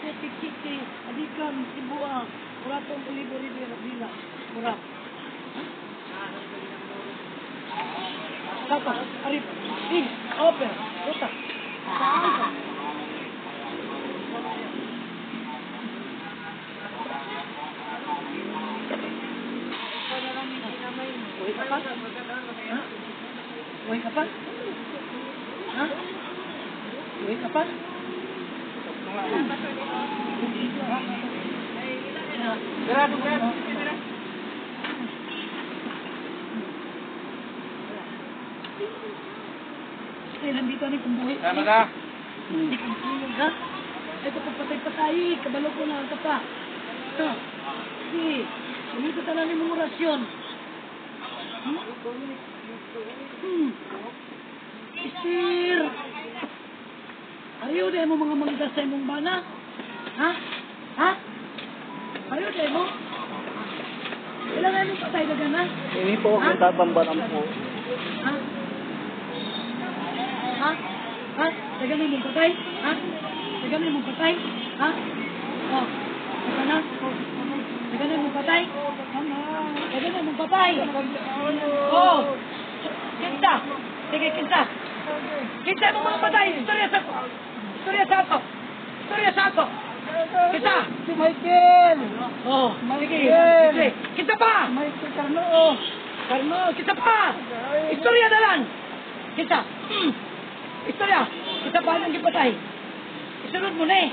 Pacific City, Adikan, Sibua, Muratong, Olivo River, Villa, Murap. Tapos, Arip, Pig, Oper, Ruta. Saan ka? Buhay ka pa? Ha? Buhay ka pa? Ha? Buhay ka pa? Ay, nandito na kung buhay. Tama na. Hindi kong tulog, ha? Ay, kapag patay-patay, kabalo ko na ang kapa. Ha? Sige, sumito tanan ni mong orasyon. Hmm? Hmm. Isir! Ayaw dahil mo mga manggas sa imong bana? Ha? Ha? Ayaw dahil mo? Kailangan mo patay na gana? Ini po, Ha? kita tambalan po. Ha? Ha? Ha? Dagan mo patay? Ha? Dagan mo patay? Ha? Oh. Ito na? Dagan mo patay? Dagan mo patay? Oh. Kinsa? Sige, kinsa? Kinsa mo mga patay? Istorya sa ako. Istorya sa ako. Istorya sa ako. Kinsa? Si Michael! Oh, sige. Michael! Sige. Kinsa pa? Michael Carno! Carno, kinsa pa? Istorya na lang. Kinsa? Istorya. Kinsa pa ang gipatay? Isunod mo na eh.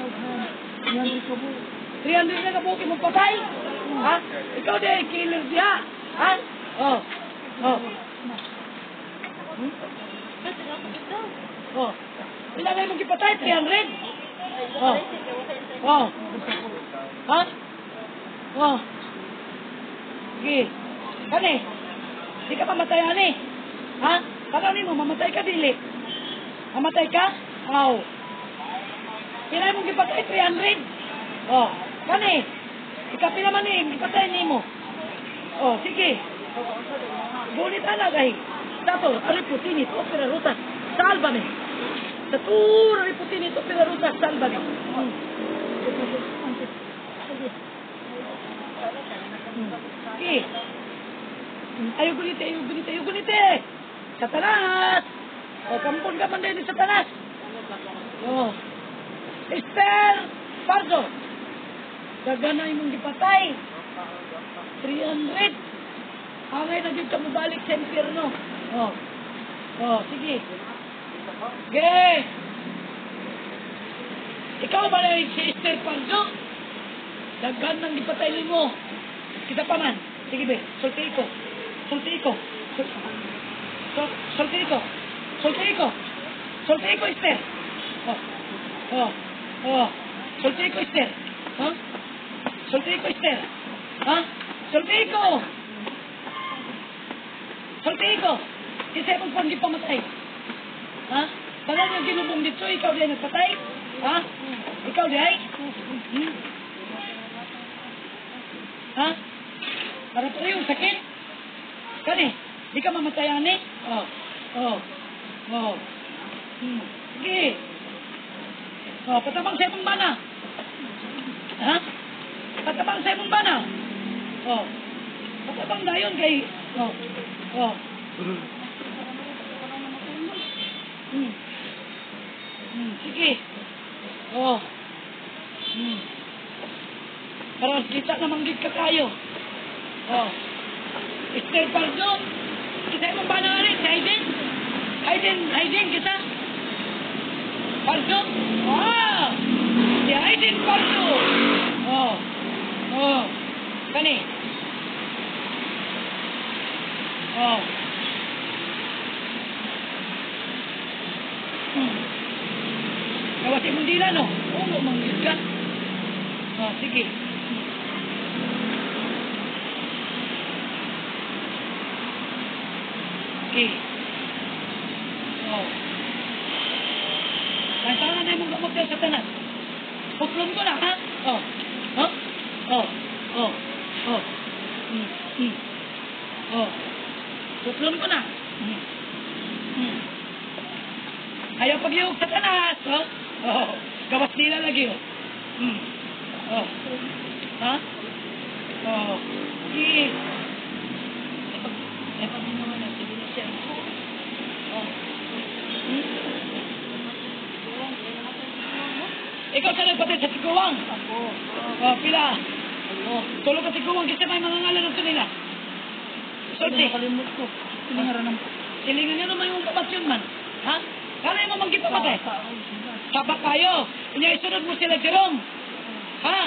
300 na kabuki mong patay? Ha? Ikaw di, killer diha. Ha? Oh. Oh. Hmm? Oh. Pila na imong gipatay? 300? Oh. Oh. Ha? Oh. Sige. Kani? Di ka mamatay, ani? Ha? Paano mo? Mamatay ka, dili? Mamatay ka? Aw. Pila imong gipatay? 300? Oh. Kani? Ikapila man ni, gipatay nimo. Oh, sige. Gunit ana kay. Tato, ariputinit, opera ruta, sálvame. Sa tur, ariputinit, opera ruta, sálvame. Sige. Ayaw gunite, ayaw gunite, ayaw gunite. Satanas! O, kampon ka man din ni Satanas. Oh. Esther Pardo. Dagana imong gipatay. 300. Angay na gyud ka mobalik sa impyerno. Oh. Oh, sige. Ge. Ikaw ba na si Esther Pardo? Daghan nang gipatay nimo. Kita pa man. Sige be, sulti ko. Sulti ko. Sulti ko. Sulti ko. Sulti ko, Esther. Oh. Oh. Oh. Sulti ko, Esther. Ha? Sulti ko, Esther. Ha? Sulti ko. Sulti ko. Kasi mong pang gipamatay. Ha? Tanan yung ginubong dito, ikaw di ay nagpatay? Ha? Ikaw di ay? Hmm? Ha? Para pa yung sakit? Kani, di ka mamatay, ani? Oh. Oh. Oh. Sige. Oh, patabang sa imong bana. Ha? Patabang sa imong bana. Oh. Patabang dayon kay oh. Oh. Sige. Oh. Para kita namang gid ka kayo. Oh. Esther Pardo. Kita imong bana ani, si Hayden. Hayden, Hayden kita. Pardo. Ah! Si Hayden Pardo. Oh. Oh. Kani. Oh. Gawas imong dila, no? Oo, manggid ka. Oh, sige. Okay. Oh. Kahit na imong gamot yan sa tanas. Putlon ko na, ha? Oh. Oh. Oh. Oh. Oh. Oh. Putlon ko na. Ayaw paglihok sa tanas. Oh. Oh. Gawas nila lagi, oh. Hmm. Oh. Ha? Oh. Sige. Eh, pag naman na, sige na siya. Oh. Hmm? Ikaw sa nagpatay sa tiguang. Ako. Oh, pila. Oh, tulog ka tiguang kasi may mga ngalan ng kanila. Sulti. Nakalimot ko. Silingaran ng Silingan nga naman yung kapatyon man. Ha? Kala mo manggipapatay. Saba kayo. Inya isunod mo sila Jerome. Ha?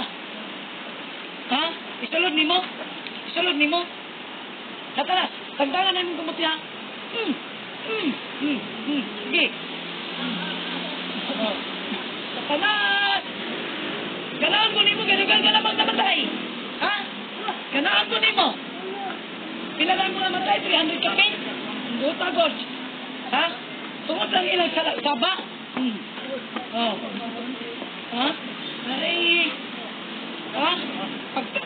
Ha? Isulod nimo? Isulod nimo? Satanas, tagdangan na imong kamuti ha. Sige. Oh. Satanas! Ganaan ko nimo, ganugan ka namang namatay. Ha? Ganaan ko nimo. Pila lang mo namatay? 300 kapin? Buta, God. Ha? Tungod lang ilang saba. Oh. Ha? Ay. Ha?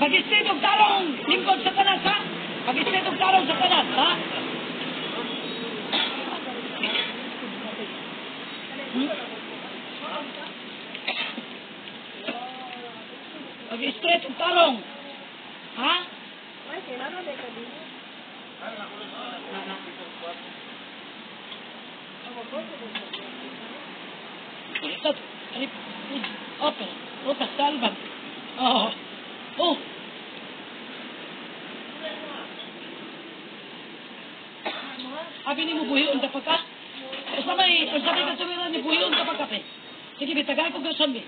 Pag-istid og tarong lingkod sa tanas, ha? Pag-istid og tarong sa tanas, ha? Hmm? Pag-istid og tarong. Ha? Opa, opa, salva. Oh. Oh. Abi nimo buhion ta pa ka? Usa may kasuwiran ni buhion ta pa ka pe. Sige bi, tagay ko grason bi.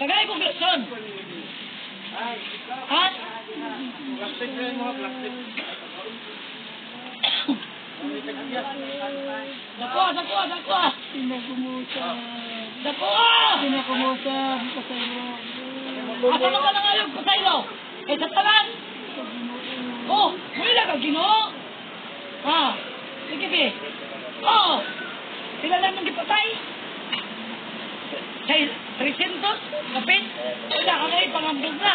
Tagay ko grason. Ha? Plastic na yung mga plastic. Dakuha, dakuha, dakuha. Pinakumusa. Dakuha! Pinakumusa. Pasaylo. Asa man ka nangayog pasaylo? Kay sa tanan. Oh, wala ka Ginoo. Ha? Sige bi. Oh. Sila lang mong gipatay. Sa 300 kapit. Wala ka ngayon pangambog na.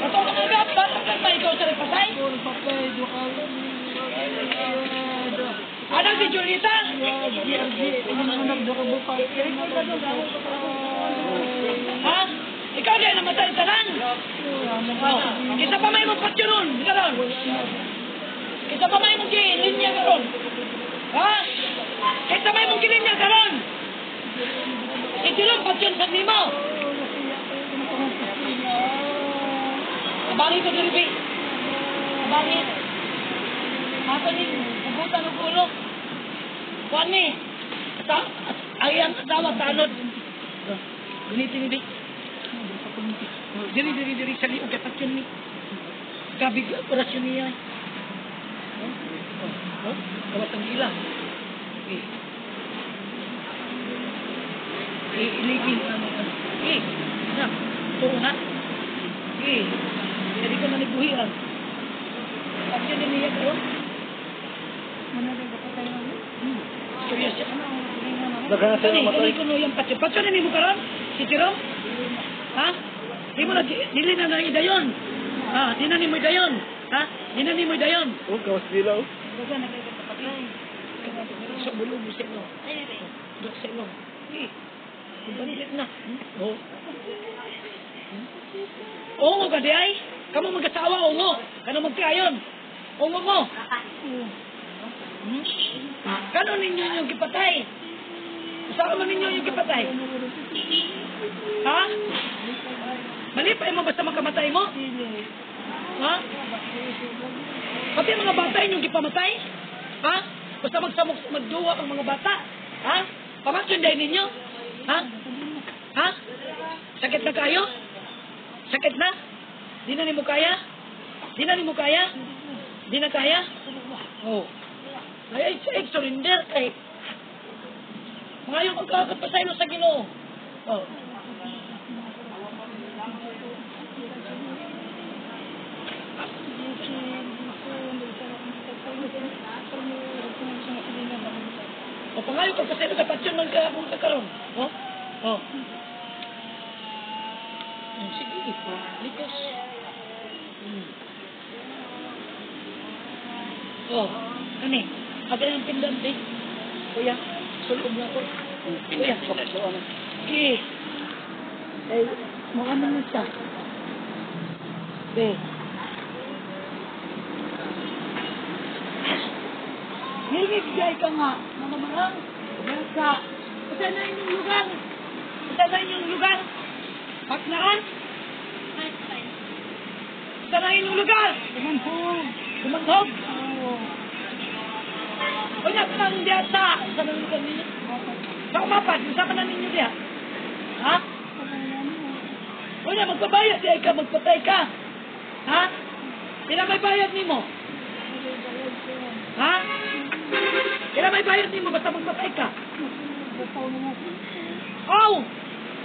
Ato ka nga batang ka ba ikaw sa nagpatay? Anong si Julita? Ha? Ikaw din namatay tanan? Oh. Kita pa may mong patyon karon. Kita pa may mong gilinya karon. Ha? Kita may mong gilinya karon. Si Julon patyon sa nimo. Abali ko diri bi. Abali. Ato ning hugutan og ulo. Kuan ni. Sa ayang asawa tanod. Guniti ni bi. Diri diri diri sa liog kay patyon ni. Gabi operasyon niya. Oh, kawat ang ila. Eh. Eh, iligin ano ano. Eh, na. Tuo na. Eh. Hindi ko manibuhian. Patyon ni niya karon. Serius siya. Daghan na sa'yo Kani, namatay. kani kuno yung patyon. Patyon ni mo karon? Si Jerome? Ha? Di mo na, dili na na idayon. Ha? Di na ni mo idayon. Ha? Di na ni mo idayon. Oh, gawas nila oh. Sa bulong mo sa ilong. Dok sa ilong. Eh, kumbalit na. Oh. Oo ka di ay. Kamu mag-asawa, ungo. Kano magkayon. Ungo mo. Hmm? Kano ninyo yung gipatay? Saan man ninyo yung gipatay? Ha? Malipay mo basta makamatay mo? Ha? Pati ang mga bata inyong gipamatay? Ha? Basta magsamok, magduwa ang mga bata? Ha? Pamatyon dahil ninyo? Ha? Ha? Sakit na kayo? Sakit na? Di na nimo kaya? Di na nimo kaya? Di na kaya? Oh. Ay, ay, ay, surrender kay. Ngayon magkakapasaylo sa Ginoo. Oh. O pangayo kag pasaylo ka patyon man ka akong kakaron. Oh. Oh. Sige, likos. Oh, kani. Asa yung pendant eh? Kuya, sulog na ako. Kuya, sige. Eh, mukha naman siya. Be. Nilibigay ka nga, mga marang. Nasa, saan na inyong lugar? Saan na inyong lugar? Paknaan? Saan na inyong lugar? Dumanhog. Dumanhog? Oo. Wala ka nang diya sa. Saan na lugar ninyo? Sa umapat, saan ka na ninyo diya? Ha? Wala, magbabayad diya ka, magpatay ka. Ha? Kailan may bayad nimo? Ha? Kailan may bayad nimo basta magpatay ka? Aw!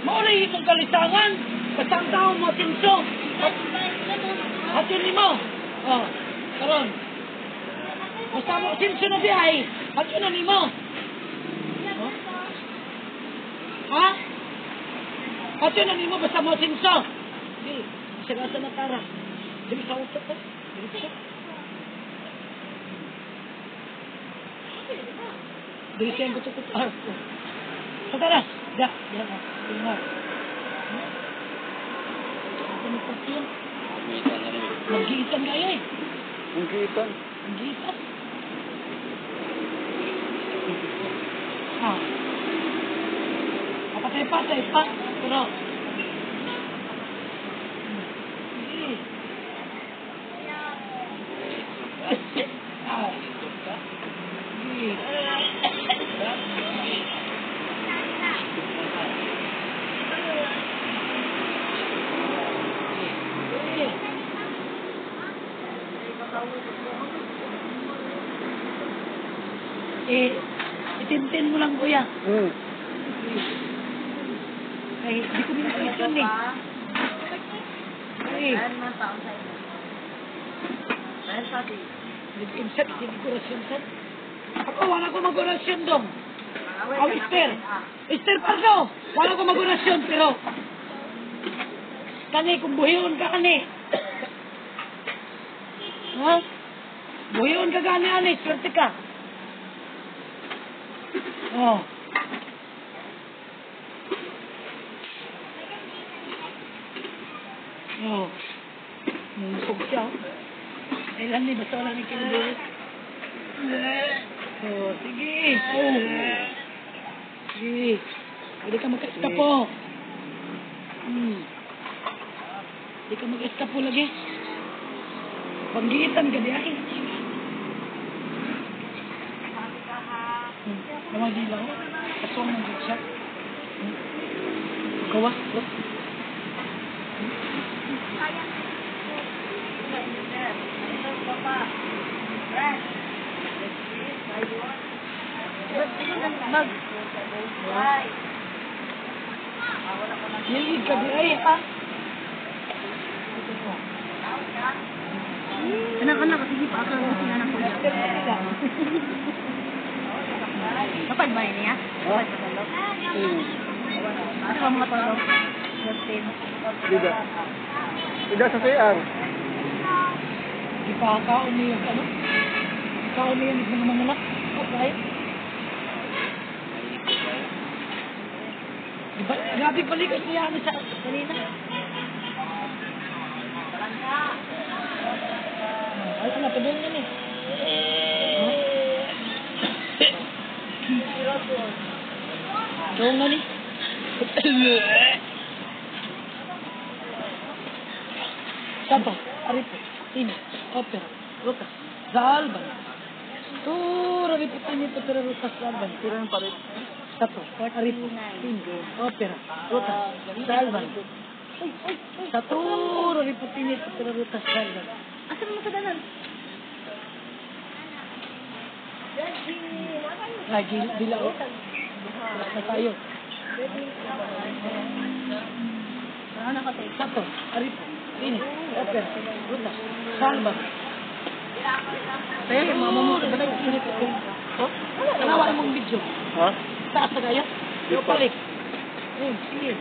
Maulay imong kalisangan. Basta ang tao mo atinso. Atin nimo. Oh, karon. Basta mo atinso na diay. Atin na nimo. Oh? Ha? Atin na nimo basta mo atinso. Di, sila sa natara. Dili sa utok ko. Dili sa. Dili siya ang gusto ko. Sa taras. Da, da ka. Tingnan. Ano pa siya? Magiitan kayo eh. Magiitan? Magiitan. Ah. Patay-patay pa. Pero. Sige. Ah. Sige. Eh, itintin mo lang, kuya. Ay, di ko minapit yun eh. Eh. Nag-insert, hindi ko rasyon sir. Ako, wala ko mag-orasyon dong. Ako, Esther. Esther Pardo, wala ko mag-orasyon, pero kani, kung buhiyon ka kani. Ha? Buhiyon ka gani, ani, swerte ka. Oh. Oh. Musog siya. Kailan ni, basta wala ni kinubuhos. Oh, sige. Oh. Sige. Pwede ka magka-eskapo. Pwede ka mag-eskapo lagi. Panggitan ka di ay. Naman di lang. Aswang ng siya. Gawa. Look. Mag. Nilig ka di ay ha. Anak-anak, sige pa. Ako ang anak ko. Kapag ba niya? Kapag sa tulog? Ano ba mga tulog? Dida. Dida sa CR. Di pa kaon niyo ano? Kaon niyo mga manganak. Okay. Di ba? Grabe balikas niya ano sa kanina. Ay, ano pa doon yan eh. Doon na ni. Sato, Aripo, Tini, Opera, Rutas, Zalban. Tura, Aripo, Tini, Opera, Rutas, Zalban. Tira yung palit. Sato, Aripo, Tini, Opera, Rutas, Zalban. Sato, Aripo, Tini, Opera, Rutas, Zalban. Asan mo sa danan? Lagi, dilao. Na tayo. Ano ka tayo? Sato, Aripo, Tini, Opera, Rutas, Zalban. Kaya yung mama mo, balay, sunit ko. Oh? Tanawa imong video. Ha? Taas na kaya? Di pa. Balik. Sige.